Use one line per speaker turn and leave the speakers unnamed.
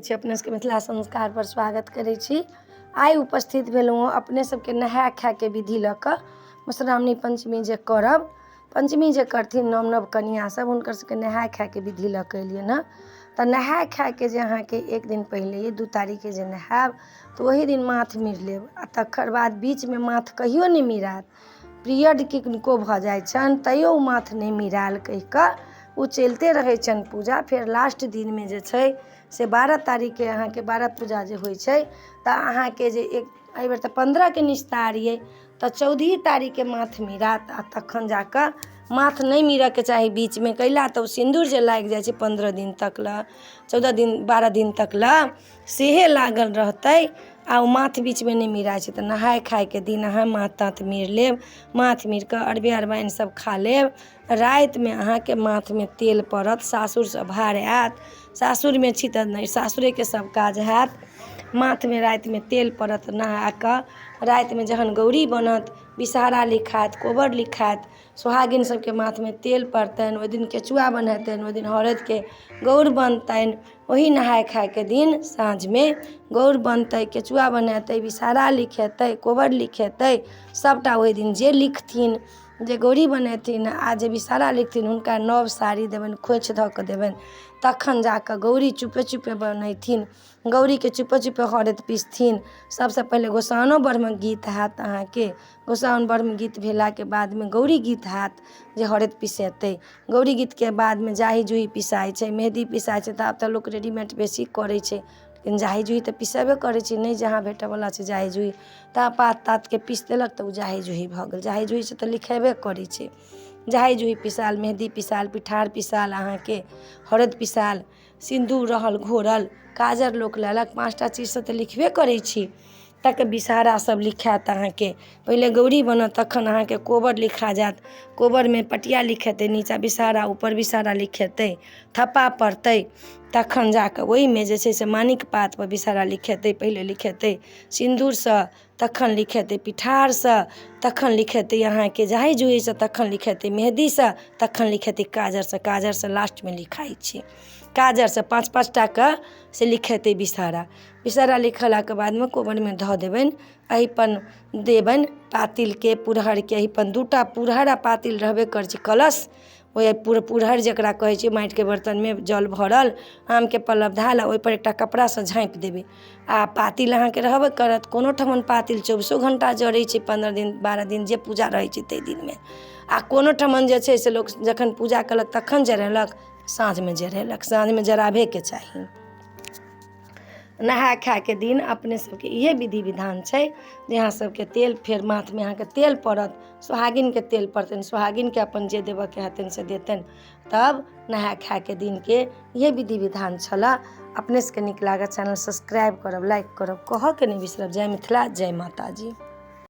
छी। अपने सबके मिथिला संस्कार पर स्वागत करै छी। आइ उपस्थित भेलहुँ हँ अपने सबके नहाय खायके विधि लऽ कऽ। मधुश्रावणी पंचमी जे करब, पंचमी जे करथिन नव नव कनिया सब, हुनकर सबके नहाय खायके विधि लऽ कऽ एलियनि हँ। तऽ नहाय खायके जे अहाँके एक दिन पहिले 2 तारीखके जे नहायब तऽ ओही दिन माथ मीर लेब, आ तकर बाद बीचमे माथ कहियो नहि मीरायत। पीरियड किनको भऽ जाइ छनि तैयो ओ माथ नहि मिरायल कहि कऽ ओ चलिते रहै छनि पूजा। फेर लास्ट दिनमे जे छै से 12 तारीखके अहाँके 12 पूजा जे होइ छै, तऽ अहाँके जे एक एहिबेर तऽ 15के निस्तार अइ, तऽ 14 तारीखके माथ मिरायत, आ तखन जा कऽ माथ नहि मीरऽके चाही बीचमे। कैला तऽ ओ सिन्दूर जे लागि जाइ छै 15 दिन तक लए, 14 दिन 12 दिन तक लए सेहे लागल रहतै, आ ओ माथ बीचमे नहि मिराइ छै। तऽ नहाय खायके दिन अहाँ माथ ताथ मीर लेब, माथ मीर कऽ अरबे अरबाइन सब खा लेब। रातिमे अहाँके माथमे तेल पड़त, सासुरसँ भार आयत, सासुरमे छी तऽ नहि सासुरेके सब काज हैत। माथमे रातिमे तेल पड़त नहा कऽ। रातिमे जहन गौरी बनत, विषहारा लिखायत, कोबर लिखायत, सोहागिन सबके माथमे तेल पड़तनि, ओहि दिन केचुआ बन्हेतनि, ओहि दिन हरदिके गौर बनतनि। ओही नहाय खायके दिन साँझमे गौर बनतै, केचुआ बनेतै, विषहारा लिखेतै, कोबर लिखेतै, सभटा ओहि दिन जे लिखथिन, जे गौरी बनेथिन आ जे विषहारा लिखथिन, हुनका नव साड़ी देबनि, खोँइछ धऽ कऽ देबनि। तखन जा कऽ गौरी चुपे चुपे बनेथिन, गौरीके चुपे चुपे हरदि पिसथिन। सभसँ पहिले गोसाउनो ब्रह्म गीत हैत अहाँके। गोसाउन ब्रह्म गीत भेलाके बादमे गौरी गीत हैत जे हरदि पिसेतै। गौरी गीतके बादमे जाही जूही पिसाइ छै, मेहदी पिसाइ छै। तऽ आब तऽ लोक रेडीमेड बेसी करै छै, लेकिन जाही जूही तऽ पिसेबे करै छै। नहि जहाँ भेटयवला छै जाही जूही, तऽ पात तातके पीस देलक तऽ ओ जाही जूही भऽ गेल। जाही जूहीसँ तऽ लिखेबे करै छै। जाही जूही पिसायल, मेहदी पिसायल, पिठार पिसायल, अहाँके हरदि पिसायल, सिन्दूर रहल घोरल, काजर लोक लेलक, 5टा चीजसँ तऽ लिखबे करै छी। तकर विषहारा सब लिखायत अहाँके। पहिले गौरी बनत, तखन अहाँके कोबर लिखा जायत। कोबरमे पटिया लिखेतै, नीचाँ विषहारा ऊपर विषहारा लिखेतै, थप्पा पड़तै, तखन जा कऽ ओहिमे जे छै से मानिक पातपर विषहारा लिखेतै। पहिले लिखेतै सिन्दूरसँ, तखन लिखेतै पिठारसँ, तखन लिखेतै अहाँके जाही जूहीसँ, तखन लिखेतै मेहदीसँ, तखन लिखेतै काजरसँ। काजरसँ लास्टमे लिखाइ छै। काजरसँ 5 5 टाके से लिखेतै विषहारा। विषहारा लिखेलाके बादमे कोबरमे धऽ देबनि, अहिपन देबनि पातिलके, पुरहरके अहिपन। 2टा पुरहर आ पातिल रहबे करै छै। कलश ओहि पुरहर जकरा कहै छै, माटिके बर्तनमे जल भरल, आमके पल्लव धयल, आ ओहिपर एकटा कपड़ासँ झाँपि देबै, आ पातिल अहाँके रहबे करत। कोनो ठमन पातिल 24 घण्टा जरै छै 15 दिन 12 दिन जे पूजा रहै छै ताहि दिनमे, आ कोनो ठमन जे छै से लोक जखन पूजा केलक तखन जरेलक, साँझमे जरेलक। साँझमे जराबेके चाही। नहाय खायके दिन अपने सबके इहे विधि विधान छै जे अहाँ सबके तेल फेर माथमे अहाँके तेल पड़त, सोहागिनके तेल पड़तनि, सोहागिनके अपन जे देबऽके हेतनि से देतनि। तब नहाय खायके दिनके इहे विधि विधान छलऽ। अपने सबके नीक लागत चैनल सब्सक्राइब करब, लाइक करब, कहऽके नहि बिसरब। जय मिथिला, जय माताजी।